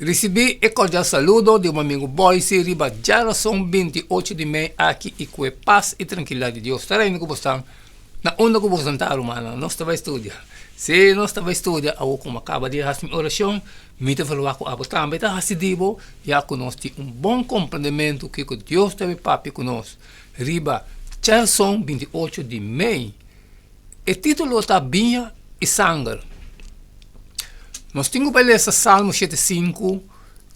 Risibí e kordial saludo di un amigu Boyce riba djarason 28 di mei aki i ku e pas i trankilidat di Dios ta reina ku bosnan na unda ku bosnan ta rumannan. Nos ta bai studia. Sí, nos ta bai studia awor ku mi a kaba di hasi mi orashon, mi ta verwagt ku abo tambe ta hasi di bo ya ku nos tin un bon komprendementu kiko Dios ta bai papia ku nos riba djarason 28 di mei. E título ta Biña i Sanger. Nos tin ku bai lesa Salmo 75,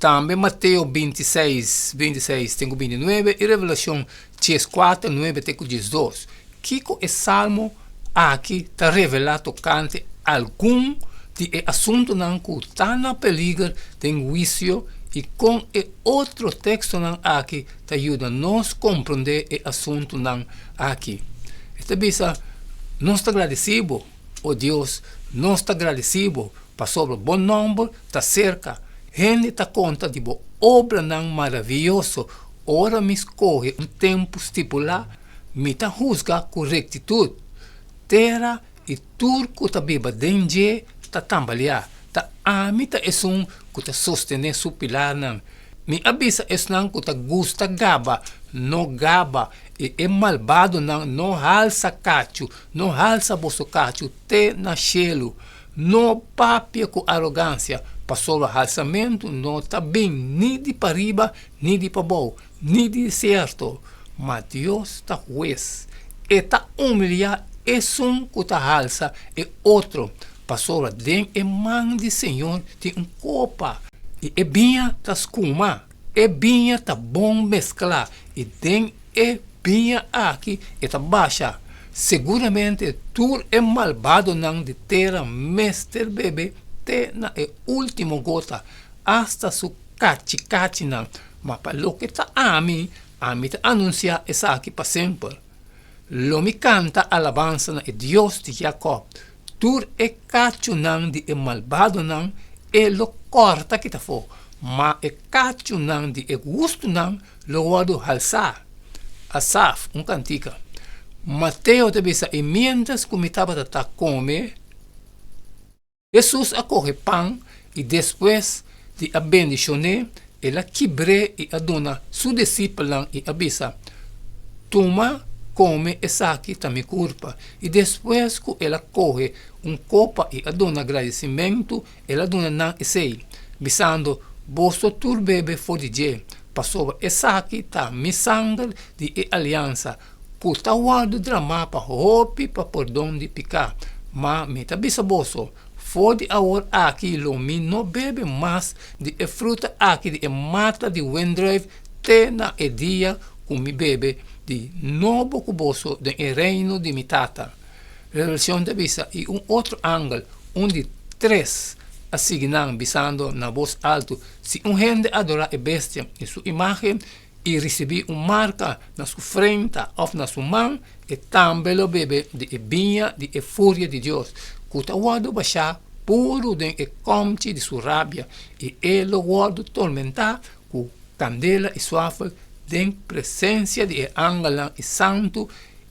tambe Mateo 26, 26 te ku 29 i Revelashon 14, 9 te ku 12. Kiko e salmo aki ta revelá tokante algun di e asuntunan ku ta na peliger den huisio i kon e otro tekstonan aki ta yuda nos komprondé e asuntunan aki? E ta bisa, Nos ta gradisí bo, o Dios, nos ta gradisí bo, pasobra bo nòmber ta serka. Hende ta konta di bo obranan maravioso. Ora mi skohe un tempu stipulá, mi ta husga ku rektitut. Tera i tur ku ta biba den dje ta tambaleá. Ta ami ta esun ku ta sostené su pilarnan. Mi a bisa esnan ku ta gusta gaba, No gaba, i e malbadonan, No halsa kachu, no halsa boso kachu te na shelu. No papia ku arogansia, pasobra halsamentu no ta bin ni di pariba ni di pabou, ni di desierto. Ma Dios ta hues, e ta humiliá esun ku ta halsa e otro, pasobra den e man di Señor tin un kopa, i e biña ta skuma, e biña ta bon mesklá, i den e biña aki e ta basha. Seguramente tur e malbadonan di tera mester bebe te na e último gota, asta su kachikachinan. Ma pa loke ta ami, ami ta anunsiá esaki pa semper. Lo mi kanta alabansa na e Dios di Jakòb. Tur e kachunan di e malbadonan e lo kòrta kita afó, ma e kachunan di e hustunan lo wòrdu halsá. Asaf, un kantika. Mateo ta bisa, I miéntras ku mi tabata ta kome, Hesus a kohe pan i despues di a bendishon'é, el a kibr'é i a duna su disipelnan i a bisa, Tuma, kome, esaki ta mi kurpa. I despues ku el a kohe un kopa i a duna gradisimentu, el a duna nan esei, bisando, Boso tur bebe for di dje, pasobra esaki ta mi sanger di e aliansa, ku ta wòrdu dramá pa hopi pa pordon di piká. Ma mi ta bisa boso, for di awor aki lo mi no bebe mas di e fruta aki di e mata di wendruif te na e dia ku mi bebe di nobo ku boso den e reino di mi Tata. Revelashon ta bisa, I un otro angel, un di tres, a sigui nan, bisando na bos altu, Si un hende adorá e bestia i su imágen, i risibí un marka na su frenta òf na su man, e tambe lo bebe di e biña di e furia di Dios, ku ta wòrdu bashá puru den e kòmchi di su rabia, i e lo wòrdu tormentá ku kandela i suafel den presensia di e angelnan i santu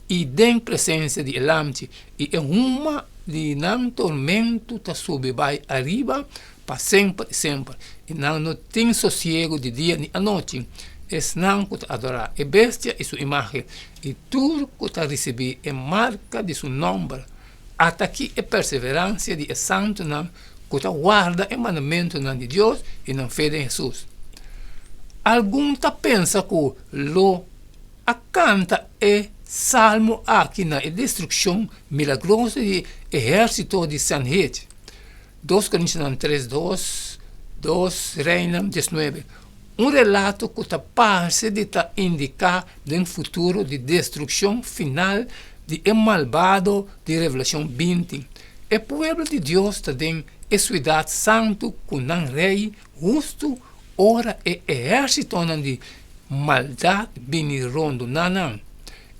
i den presensia di e Lamchi, i e huma di nan tormentu ta subi bai ariba pa semper i semper, i nan no tin sosiegu di dia ni anochi, esnan ku ta adorá e bestia i su imágen, i tur ku ta risibí e marka di su nòmber. At'akí e perseveransia di e santunan ku ta warda e mandamentunan di Dios i nan fe den Hesus. Algun ta pensa ku lo a kanta e salmo aki na e destrukshon milagroso di ehérsito di Sanhedrin. Dos Korintionan tres dos, Dos Reinan diesnuebe, Un relato ku ta parse di ta indiká den futuro di destrukshon final di e malbado di Revelashon 20. E pueblo di Dios ta den e siudat santu ku nan rei hustu ora e ehérsitonan di maldat bini rondoná nan,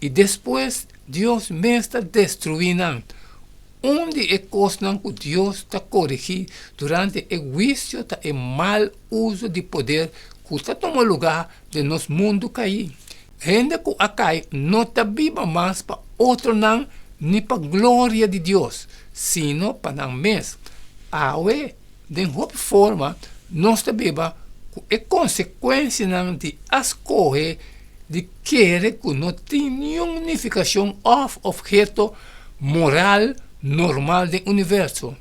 i despues Dios mes ta destruí nan. Un di e kosnan ku Dios ta korigí durante e huisio ta e mal uso di poder ku ta tuma lugá den nos mundu kaí. Hende ku a kai no ta biba mas pa otronan ni pa gloria di Dios, sino pa nan mes. Awe, den hopi forma, Nos ta biba ku e konsekuensianan di a skohe di kere ku no tin niun nifikashon òf opheto moral normal den universo.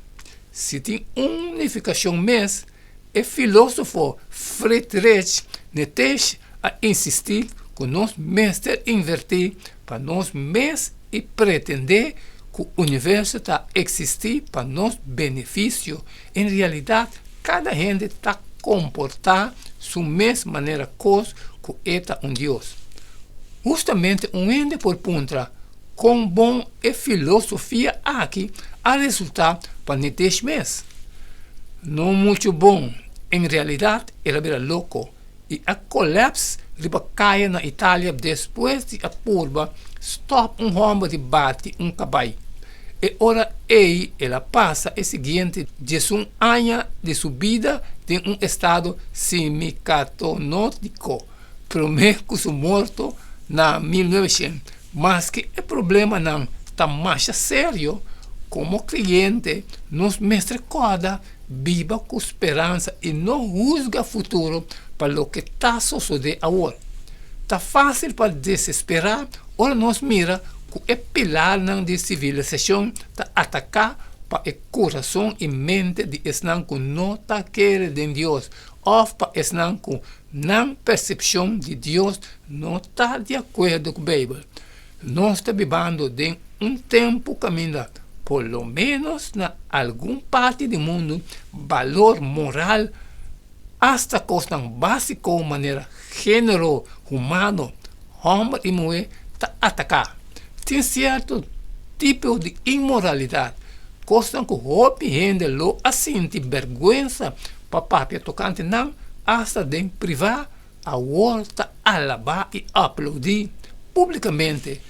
Si tin un nifikashon mes, e filósofo Friedrich Nietzsche a insistí ku nos mester invertí pa nos mes i pretendé ku universo ta eksistí pa nos benefisio. En realidat, kada hende ta komportá su mes manera kos ku e ta un dios. Hustamente un hende por puntra kon bon e filosofia aki a resultá pa Nitesh mes. No muchu bon. En realidat el a bira loko i a kolèps riba kaya na Italia despues di a purba stòp un hòmber di bati un kabai. E ora ei el a pasa e siguiente diesun aña di su bida den un estado semikatonótiko promé ku su morto na 1900. Maske e problemanan ta masha serio, komo kreyente nos mester kòrda biba ku speransa i no husga futuro pa loke ta sosodé awor. Ta fásil pa desesperá ora nos mira ku e pilarnan di sivilisashon ta ataká pa e kurason i mente di esnan ku no ta kere den Dios òf pa esnan ku nan persepshon di Dios no ta di akuerdo ku Beibel. Nos ta bibando den un tempu kaminda, por lo ménos na algun parti di mundu, balor moral, asta kosnan básiko manera género humano, hòmber i muhé, ta ataká. Tin sierto tipo di inmoralidat, kosnan ku hopi hende lo a sinti bèrgwensa pa papia tokante nan, asta den privá, Awor ta alabá i aplaudí públikamente.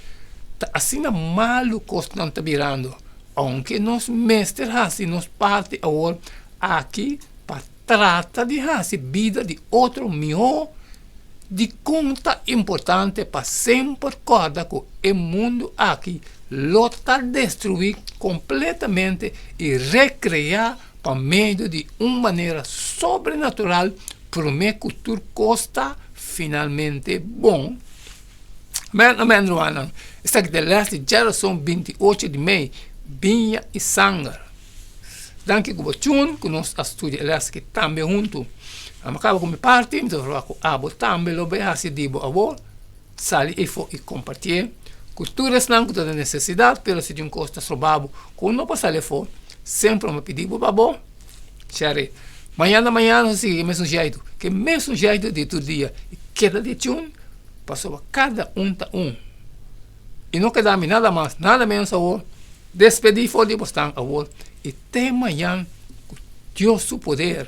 Ta asina malu kosnan ta birando. Ounke nos mester hasi nos parti awor aki pa trata di hasi bida di otro mihó, dikon ta importante pa semper kòrda ku e mundu aki lo ta destruí kompletamente i rekreá pa medio di un manera sobrenatural promé ku tur kos ta finalmente bon. Amèn, amèn, rumannan. Esaki ta e lès di djarason 28 di mei, Biña i Sanger. Danki ku bo tune ku nos a studia e lès aki tambe huntu. Amo kaba ku mi parti, mi ta roga ku abo tambe lo bai hasi di bo awor. Sali efo i kompartié ku tur esnan ku ta den nesesidat, pero si tin un kos ta stroba bo ku no por sali afó, semper mi a pidi bo pa bo share. Mañana mañana nos a sigui ku e mesun jeitu, ku e mesun jeitu di tur dia, i keda di tune pasobra kada un ta un. I no keda mi nada mas, nada menos awor, despedí for di bosnan awor i te mañan ku Dios su poder.